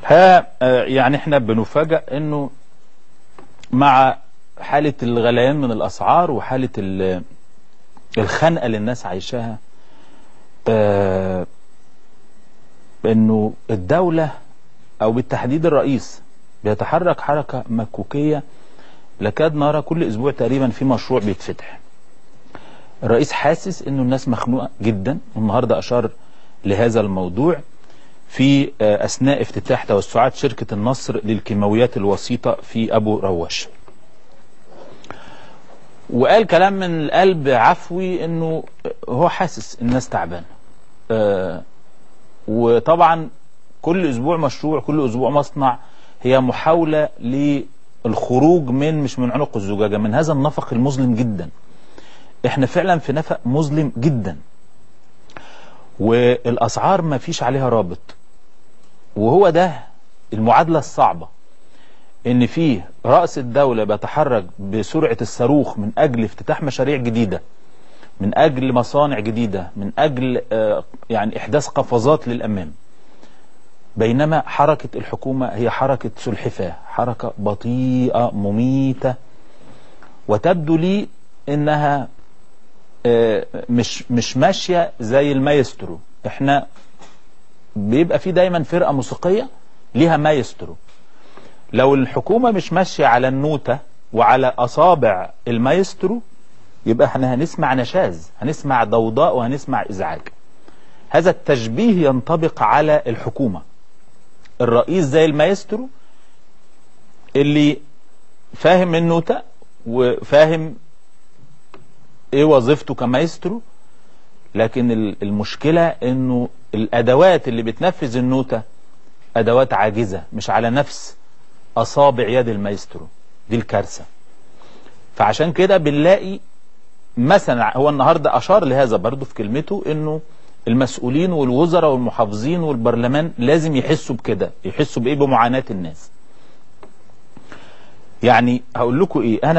الحقيقة يعني احنا بنفاجأ انه مع حالة الغليان من الاسعار وحالة الخنقة اللي الناس عايشاها، انه الدولة او بالتحديد الرئيس بيتحرك حركة مكوكية لكاد نرى كل اسبوع تقريبا في مشروع بيتفتح. الرئيس حاسس انه الناس مخنوقة جدا، والنهاردة اشار لهذا الموضوع في اثناء افتتاح توسعات شركة النصر للكيماويات الوسيطة في ابو رواش. وقال كلام من القلب عفوي انه هو حاسس الناس تعبانة. وطبعا كل اسبوع مشروع، كل اسبوع مصنع، هي محاولة للخروج من مش من عنق الزجاجة، من هذا النفق المظلم جدا. احنا فعلا في نفق مظلم جدا، والاسعار ما فيش عليها رابط، وهو ده المعادلة الصعبة، ان فيه رأس الدولة بيتحرك بسرعة الصاروخ من اجل افتتاح مشاريع جديدة، من اجل مصانع جديدة، من اجل يعني احداث قفزات للامام، بينما حركة الحكومة هي حركة سلحفاة، حركة بطيئة مميتة، وتبدو لي انها مش ماشية زي المايسترو. احنا بيبقى في دايما فرقة موسيقية ليها مايسترو، لو الحكومة مش ماشية على النوتة وعلى أصابع المايسترو يبقى احنا هنسمع نشاز، هنسمع ضوضاء، وهنسمع إزعاج. هذا التشبيه ينطبق على الحكومة. الرئيس زي المايسترو اللي فاهم النوتة وفاهم ايه وظيفته كمايسترو، لكن المشكلة انه الادوات اللي بتنفذ النوتة ادوات عاجزة، مش على نفس اصابع يد المايسترو. دي الكارثة. فعشان كده بنلاقي مثلا هو النهاردة اشار لهذا برضو في كلمته، انه المسؤولين والوزراء والمحافظين والبرلمان لازم يحسوا بكده، يحسوا بايه؟ بمعاناة الناس. يعني هقول لكم ايه، انا